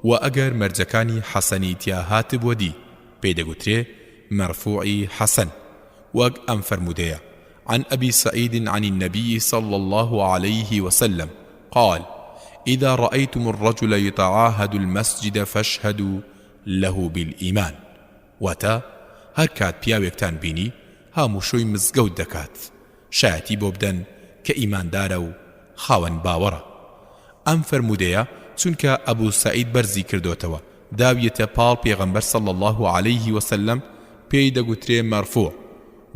وە ئەگەر مەرجەکانی حەسەنی تیا هاتبوە دی پێی دەگوترێ مەرفوعی حەسەن وەک ئەم فەرموودەیە عن ابی سعید عن النبی صلی اللە علیه وسلم قال اذا رأیتم الرجل یتعاهد المسجد فاشهدوا له بالایمان واتە، هەر کات پیاوێکتان بینی هاموشۆی مزگەوت دەکات شایەتی بۆ بدەن کە ئیماندارە و خاوەن باوەڕە. ئەم فەرموودەیە چونکە ئەبو سەعید بەرزی کردۆتەوە داویەتە پاڵ پێغەمبەر صلی اللە علیه وسلم پێی دەگوترێ مەرفوع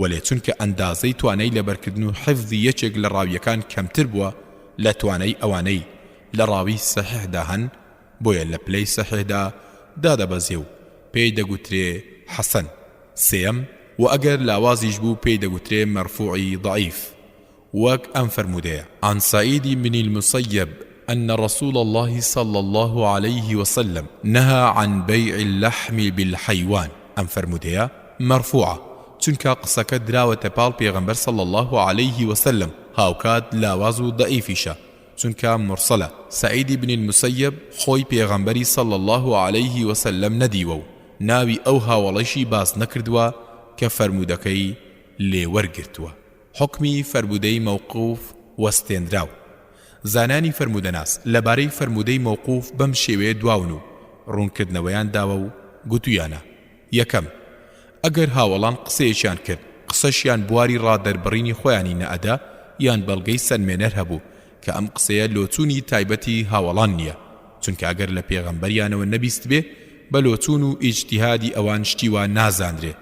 وەلێ چونکە ئەندازەی توانای لەبەرکردن و حیفزی یەکێک لە ڕاویەکان کەمتر بووە لە توانای ئەوانەی لە ڕاوی سەحیحدا هەن بۆیە لە پلەی سەحیحدا دادەبەزێ و پێی دەگوترێ حەسەن. سێیەم، وە ئەگەر لاوازیش بوو پێی دەگوترێ مەرفوعی ضعیف وەک ئەم فەرموودەیە. عن سعید بن المسیب ان رسول اللە صلی اللە علیه وسلم نهی عن بیع اللحم بالحیوان، ئەم فەرموودەیە مەرفوعە چونکە قسەکە دراوەتە پاڵ پێغەمبەر صلی اللە علیه وسلم هاوکات لاواز و ضعیفیشە چونکە مرسلە، سعید بن المسیب خۆی پێغەمبەری صلی اللە علیه وسلم نەدیوە و ناوی ئەو هاوەڵەیشی باس نەکردووە کە فەرموودەکەی لێ وەرگرتووە. حوکمی فەرموودەی مەوقوف وەستێنراو. زانایانی فەرموودەناس لەبارەی فەرموودەی مەوقوف بەم شێوەیە دواون و ڕوونکردنەوەیان داوە و گوتوویانە، یەکەم، ئەگەر هاوەڵان قسەیەکیان کرد، قسەشیان بواری ڕادەربڕینی خۆیانی نەئەدا یان بەڵگەی سەلمێنەر هەبوو کە ئەم قسەیە لۆچوونی تایبەتی هاوەڵان نییە، چونکە ئەگەر لە پێغەمبەریانەوە نەبیستبێ بە لۆچوون و ئیجتیهادی ئەوان شتی وا نازانرێ،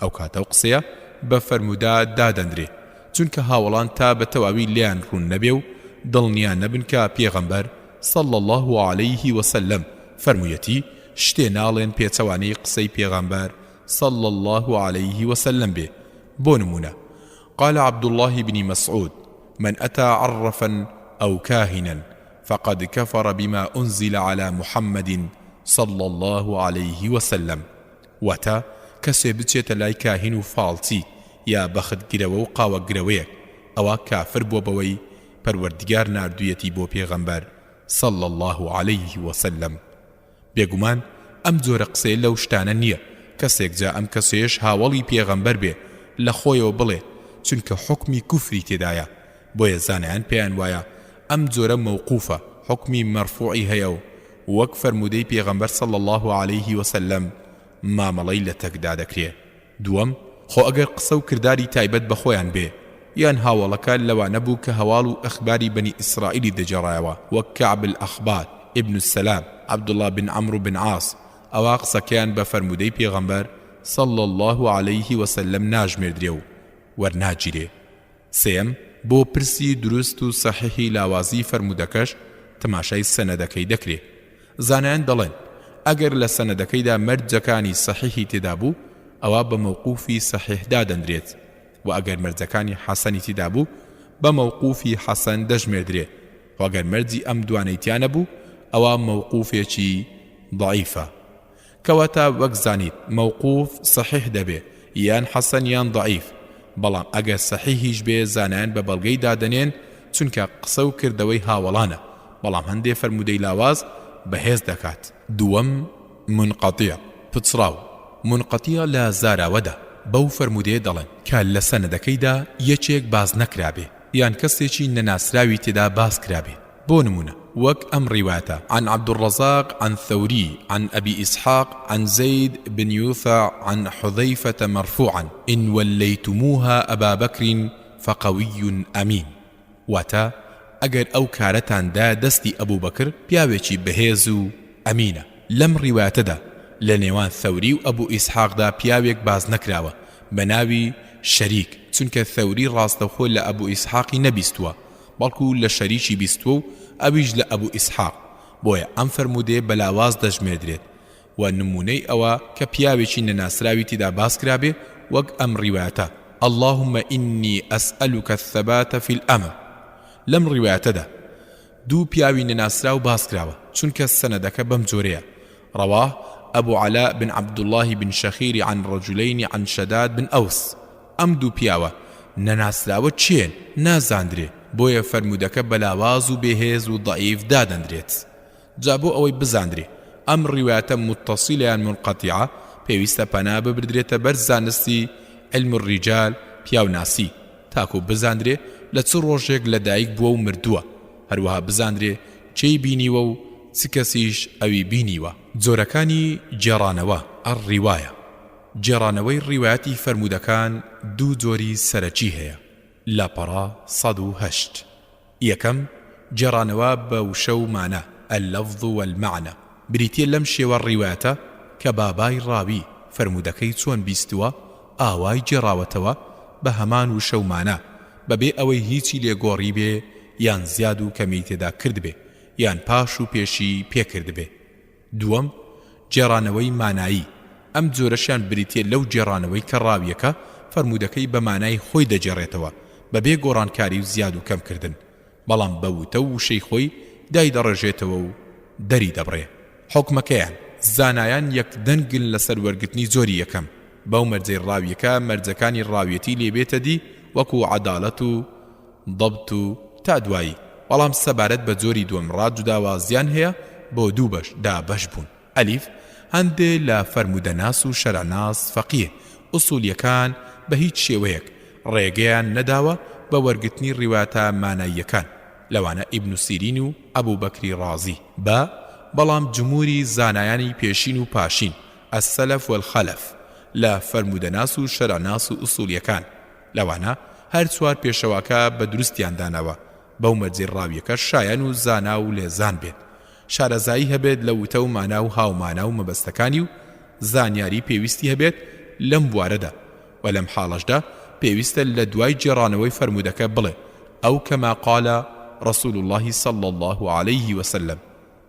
ئەو کاتە ئەو قسەیە بە فەرموودە دادەنرێ، چونکە هاوەڵان تا بە تەواوی لێیان ڕوون نەبێ و دڵنیا نەبن کە پێغەمبەر، صلی اللە علیه وسلم، فەرموویەتی، شتێ ناڵێن پێچەوانەی قسەی پێغەمبەر، صلی اللە علیه وسلم، بێ، بۆ نموونە، قال عبد اللە بن مسعود، من اتی عرفا او کاهنا فقد کفر بما انزل علی محمد صلی اللە علیه وسلم، واتە، کەسێ بچێتە لای کاهین و فاڵچی یا بەخت گرەوە و قاوە گرەوەیەک ئەوا کافر بووە بەوەی پەروەردگار ناردوویەتی بۆ پێغەمبەر صلی اللە علیه وسلم بێگومان ئەم جۆرە قسەیە لەو شتانە نییە کەسێک جا ئەم کەسەیش هاوەڵی پێغەمبەر بێ لە خۆیەوە بڵێ چونکە حوکمی کوفری تێدایە بۆیە زانایان پێیان وایە ئەم جۆرە مەوقوفە حوکمی مەرفوعی هەیە و وەک فەرموودەی پێغەمبەر صلی اللە علیه وسلم مامەڵەی لەتەکدا دەکرێ. دووەم، خۆ ئەگەر قسە و کرداری تایبەت بە خۆیان بێ، یان هاوەڵەکە لەوانە بوو کە هەواڵ و ئەخباری بەنی ئیسرائیلی دەگێڕایەوە وەک کەعب الاحبار، ابن السلام، عبداللە بن عمرو بن عاص، ئەوا قسەکەیان بە فەرموودەی پێغەمبەر صلی اللە علیه وسلم ناژمێردرێ و وەرناگیرێ. سێیەم، بۆ پرسی دروست و سەحیحی لاوازی فەرموودەکەش تەماشای سەنەدەکەی دەکرێ. زانایان دەڵێن، ئەگەر لە سەنەدەکەیدا مەرجەکانی سەحیحی تێدا بوو، ئەوا بە مەوقوفی سەحیح دادەنرێت وە ئەگەر مەرجەکانی حەسەنی تیدا بوو بە مەوقوفی حەسەن دەژمێردرێ وە گەر مەرجی ئەم دوانەی تیا نەبوو ئەوا مەوقوفێکی ضعیفە. کەواتە وەک زانیت مەوقوف سەحیح دەبێ یان حەسەن یان ضعیف، بەڵام ئەگەر سەحیحیش بێ زانایان بە بەڵگەی دادەنێن چونکە قسە و کردەوەی هاوەڵانە، بەڵام هەندێ فەرموودەی لاواز بەهێز دەکات. دووەم، منقطع، پچڕاو، منقطع لە زاراوەدا بەو فەرموودەیە دەڵێن کە لە سەنەدەکەیدا یەکێک باس نەکرابێ یان کەسێکی نەناسراوی تێدا باس کرابێ، بۆ نموونە وەک ئەم ڕیوایەتە، عن عبد الرزاق عن ثوری عن ابی اسحاق عن زید بن یوثع عن حذیفە مرفوعا، ان ولیتموها ابا بکر فقوی امین، واتە، ئەگەر ئەو کارەتان دایە دەستی ئەبوبەکر پیاوێکی بەهێز و ئەمینە. لەم ڕیوایەتەدا لە نێوان ثەوری و ئەبو ئیسحاقدا پیاوێک باس نەکراوە بە ناوی شەریک، چونکە ثەوری ڕاستەوخۆ لە ئەبو ئیسحاقی نەبیستووە، بەڵکو لە شەریکی بیستووە و ئەویش لە ئەبو ئیسحاق، بۆیە ئەم فەرموودەیە بە لاواز دەژمێردرێت و نموونەی ئەوە کە پیاوێکی نەناسراوی تێدا باس کرابێ وەک ئەم ڕیوایەتە، اللهم انی اسئلک الثبات فی الامر، لەم ڕیوایەتەدا دوو پیاوی نەناسراو باس کراوە، چونکە سەنەدەکە بەم جۆرەیە، رواه ابو علاء بن عبداللە بن شخیر عن رجلین عن شداد بن اوس، ئەم دوو پیاوە نەناسراوە کێن نازاندرێ، بۆیە فەرموودەکە بە لاواز و بێهێز و ضعیف دادەندرێت. جا بۆ ئەوەی بزاندرێ ئەم ڕیوایەتە موتەسیلە یان مونقەتیعە پێویستە پەنا ببردرێتە بەر زانستی علم الرجال پیاوناسی تاکو بزاندرێ لە چ ڕۆژێک لە دایک بووە و مردووە هەروەها بزاندرێ کێی بینیوە و چ کەسیش ئەوی بینیوە. جۆرەکانی گێڕانەوە، الروايە، گێڕانەوەی ڕیوایەتی فەرموودەکان دوو جۆری سەرەکی هەیە، لاپەڕە 108. یەکەم، گێڕانەوە بە وشە و مانا، اللفظ والمعنی، بریتیە لەم شێوە ڕیوایەتە کە بابای ڕاوی فەرموودەکەی چۆن بیستووە ئاوای گێڕاوەتەوە بە هەمان وشە و مانا بەبێ ئەوەی هیچی لێ گۆڕیبێ یان زیاد و کەمی تێدا کردبێ یان پاش و پێشی پێ کردبێ. دووەم، گێڕانەوەی مانایی، ئەم جۆرەشیان بریتییە لەو گێڕانەوەی کە ڕاوییەکە فەرموودەکەی بە مانای خۆی دەگێڕێتەوە بەبێ گۆڕانکاری و زیاد و کەمکردن، بەڵام بە وتە و وشەی خۆی دایدەڕێژێتەوە و دەریدەبڕێ. حوکمەکەیان، زانایان یەکدەنگن لەسەر وەرگرتنی جۆری یەکەم، بەو مەرجەی ڕاوییەکە مەرجەکانی ڕاویەتی لێ بێتە دی وەکو عەدالەت و ضبط و تا دوایی، بەڵام سەبارەت بە جۆری دووەم ڕا جوداوازیان هەیە بۆ دوو بەش دابەش بوون، ئەلیف، هەندێ لە فەرموودەناس و شەرعناس فەقیه ئوسولیەکان بە هیچ شێوەیەک ڕێگەیان نەداوە بە وەرگرتنی ڕیوایەتە ماناییەکان لەوانە ئیبن سیرین و ئەبوبەکری ڕازی، بە، بەڵام جموری زانایانی پێشین و پاشین، السلف والخلف، لە فەرموودەناس و شەرعناس و ئوسولیەکان لەوانە هەر چوار پێشەواکە بە دروستیان داناوە، بەو مەرجەی ڕاویەکە شایەن و زانا و لێزان بێت، شارەزایی هەبێت لە وتە و مانا و هاومانا و مەبەستەکانی و زانیاری پێویستی هەبێت لەم بوارەدا، وە لەم حاڵەشدا پێویستە لە دوای گێڕانەوەی فەرموودەکە بڵێ، او کما قال رسول اللە صلی اللە علیه وسلم.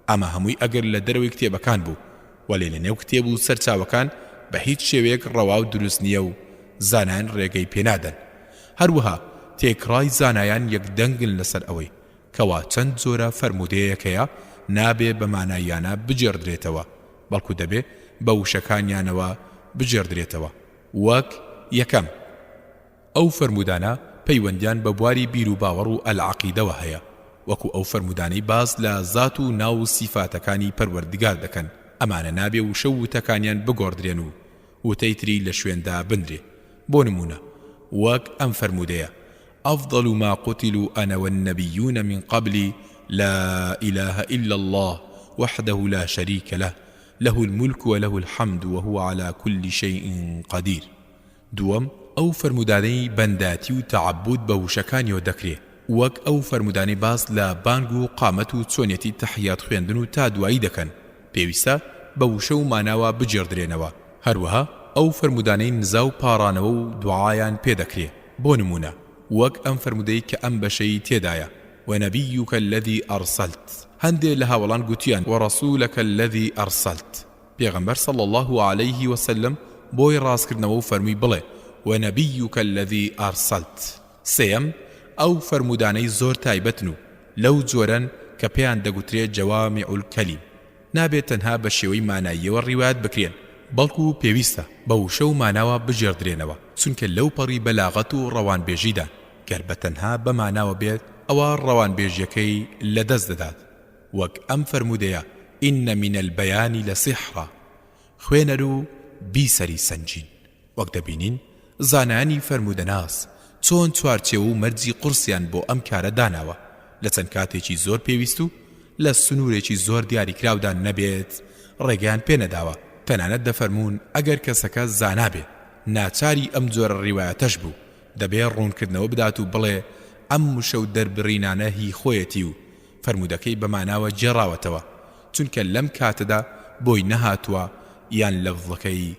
ئەمە هەمووی ئەگەر لە دەرەوەی کتێبەکان بوو، وەلێ لە نێو کتێب و سەرچاوەکان بە هیچ شێوەیەک ڕەوا و دروست نییە و زانایان ڕێگەی پێ نادەن. هەروەها تێکڕای زانایان یەکدەنگن لەسەر ئەوەی کەوا چەند جۆرە فەرموودەیەک هەیە نابێ بە ماناییانە بگێڕدرێتەوە، بەڵکو دەبێ بە وشەکانیانەوە بگێڕدرێتەوە، وەک، یەکەم. ئەو فەرموودانە پەیوەندیان بە بواری بیروباوەڕ و العقیدەوە هەیە، وەکو ئەو فەرموودانەی باس لە زات و ناو و سیفاتەکانی پەروەردگار دەکەن، ئەمانە نابێ وشە و وتەکانیان بگۆڕدرێن و وتەی تری لە شوێندا بنرێ، بۆ نموونە وەک ئەم فەرموودەیە، افضل ما قتلوا انا والنبیون من قبلی لا اله الا اللە وحده لا شریک له له الملک وله الحمد وهو علی کل شیء قدیر. دووەم، ئەو فەرموودانەی بەندایەتی و تەعەبود بە وشەکانیەوە دەکرێ، وەک ئەو فەرموودانەی باس لە بانگ و قامەت و چۆنیەتی تەحیات خوێندن و تا دوایی دەکەن، پێویستە بە وشە و ماناوە بگێڕدرێنەوە، هەروەها ئەو فەرموودانەی نزا و پاڕانەوە و دوعایان پێ دەکرێ، بۆ نموونە وەک ئەم فەرموودەی کە ئەم بەشەی تێدایە، ونبیک الذی ارسلت، هەندێ لە هاوەڵان گوتیان، ورسولک الذی ارسلت. پێغەمبەر صلی اللە علیه وسلم. بۆی ڕاستکردنەوە و فەرمووی بڵێ، ونبیک الذی ارسلت. سێیەم، ئەو فەرموودانەی زۆر تایبەتن و لەو جۆرەن کە پێیان دەگوترێ جوامع الکلم، نابێت تەنها بە شێوەی ماناییەوە ڕیوایەت بکرێن، بەڵکو پێویستە بە وشە و ماناوە بگێڕدرێنەوە، چونکە لەو پەڕی بەلاغەت و ڕەوانبێژیدان، گەر بە تەنها بە ماناوە بێت ئەوا ڕەوانبێژیەکەی لە دەست دەدات، وەک ئەم فەرموودەیە، ان من البیان لسحرا، خوێنەر و بیسەری سەنگین. وەک دەبینین زانایانی فەرموودەناس چۆن چوارچێوە و مەرجی قورسیان بۆ ئەم کارە داناوە، لە چەند کاتێکی زۆر پێویست و لە سنوورێکی زۆر دیاریکراودا نەبێت ڕێگەیان پێ نەداوە، تەنانەت دەفەرموون ئەگەر کەسەکە زانا بێ ناچاری ئەم جۆرە ڕیوایەتەش بوو دەبێ ڕوونکردنەوە بدات و بڵێ ئەم وشە و دەربڕینانە هی خۆیەتی و فەرموودەکەی بە ماناوە گێڕاوەتەوە چونکە لەم کاتەدا بۆی نەهاتووە یان لەفزەکەی